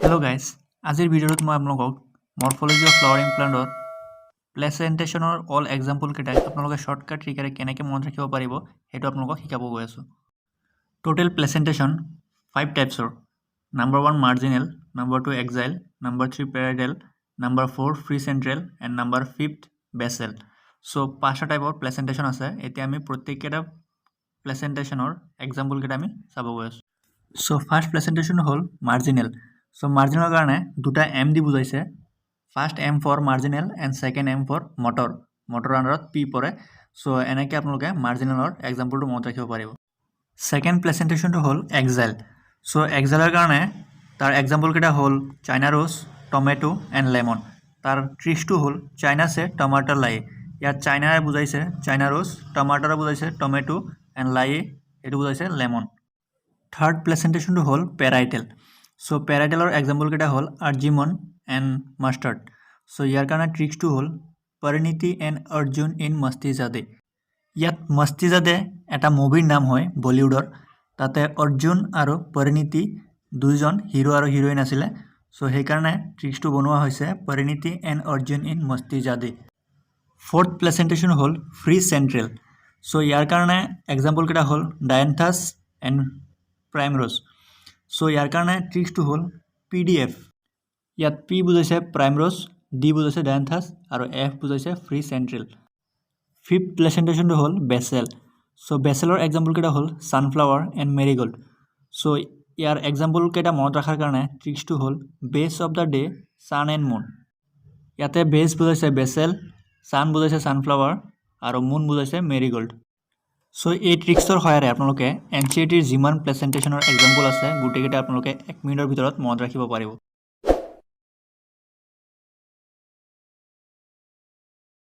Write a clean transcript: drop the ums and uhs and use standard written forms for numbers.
Hello' guys, আজিৰ ভিডিঅ'টোত মই আপোনালোকক মৰ্ফলজি অফ ফ্লাৱাৰিং প্লাণ্টত প্লেচেণ্টেশ্যনৰ অল এক্সাম্পলকেইটাক আপোনালোকে শ্বৰ্টকাট ট্ৰিকেৰে কেনেকৈ মনত ৰাখিব পাৰিব, সেইটো আপোনালোকক শিকাব গৈ আছোঁ। টোটেল প্লেচেণ্টেশ্যন ফাইভ টাইপছৰ। Number one, marginal, number two, axile, number three, parietal, number four, free central and number fifth, basal. So পাঁচটা টাইপৰ প্লেচেণ্টেশ্যন আছে। এতিয়া আমি প্ৰত্যেককেইটা প্লেচেণ্টেশ্যনৰ এক্সাম্পলকেইটা আমি চাব গৈ আছোঁ। চ' ফাৰ্ষ্ট প্লেচেণ্টেশ্যন হ'ল মাৰ্জিনেল। চ' মাৰ্জিনেলৰ কাৰণে দুটা এম দি বুজাইছে। First M for marginal and second M for motor. মটৰৰ আণ্ডাৰত পি পৰে। চ' এনেকৈ আপোনালোকে মাৰ্জিনেলৰ এক্সাম্পলটো মনত ৰাখিব পাৰিব। ছেকেণ্ড প্লেচেণ্টেশ্যনটো হ'ল এক্সাইল। চ' এক্সাইলৰ কাৰণে তাৰ এক্সাম্পলকেইটা হ'ল China rose, tomato and lemon. তাৰ ট্ৰিক্সটো হ'ল "चाइना से टमाटर लाए"। ইয়াত চাইনাৰে বুজাইছে চাইনা ৰ'জ, টমাটাৰে বুজাইছে টমেটো এণ্ড लाए এইটো বুজাইছে লেমন। থাৰ্ড প্লেচেণ্টেশ্যনটো হ'ল পেৰাইটেল। চ' পেৰাইটেলৰ এক্সাম্পলকেইটা হ'ল আৰ্জিমন এণ্ড মাষ্টাৰ্ড। চ' ইয়াৰ কাৰণে ট্ৰিক্সটো হ'ল "Parineeti and Arjun in Mastizaade"। ইয়াত মস্তিজাদে এটা মুভিৰ নাম হয় বলিউডৰ। তাতে অৰ্জুন আৰু পৰিণীতি দুইজন হিৰ' আৰু হিৰ'ইন আছিলে। চ' সেইকাৰণে ট্ৰিক্সটো বনোৱা হৈছে "Parineeti and Arjun in Mastizaade"। Fourth প্লেচেণ্টেশ্যন হ'ল ফ্ৰী চেণ্ট্ৰেল। চ' ইয়াৰ কাৰণে এক্সাম্পলকেইটা হ'ল ডায়েন্থাছ এণ্ড প্ৰাইমৰ'জ। চ' ইয়াৰ কাৰণে ট্ৰিক্সটো হ'ল পি ডি এফ। ইয়াত পি বুজাইছে প্ৰাইমৰ'জ, ডি বুজাইছে ডায়েন্থাছ আৰু এফ বুজাইছে ফ্ৰী চেণ্ট্ৰেল। ফিফ্থ প্লেচেণ্টেশ্যনটো হ'ল বেচেল। চ' বেচেলৰ এক্সাম্পলকেইটা হ'ল ছানফ্লাৱাৰ এণ্ড মেৰিগ'ল্ড। চ' ইয়াৰ এক্সাম্পলকেইটা মনত ৰখাৰ কাৰণে ট্ৰিক্সটো হ'ল "base of the day, sun and moon"। ইয়াতে বেছ বুজাইছে বেচেল, ছান বুজাইছে ছানফ্লাৱাৰ আৰু মুন বুজাইছে মেৰিগ'ল্ড। চ' এই ট্ৰিক্সৰ সহায়েৰে আপোনালোকে এন চি ই টিৰ যিমান প্লেচেণ্টেশ্যনৰ এক্সাম্পল আছে, গোটেইকেইটা আপোনালোকে এক মিনিটৰ ভিতৰত মনত ৰাখিব পাৰিব।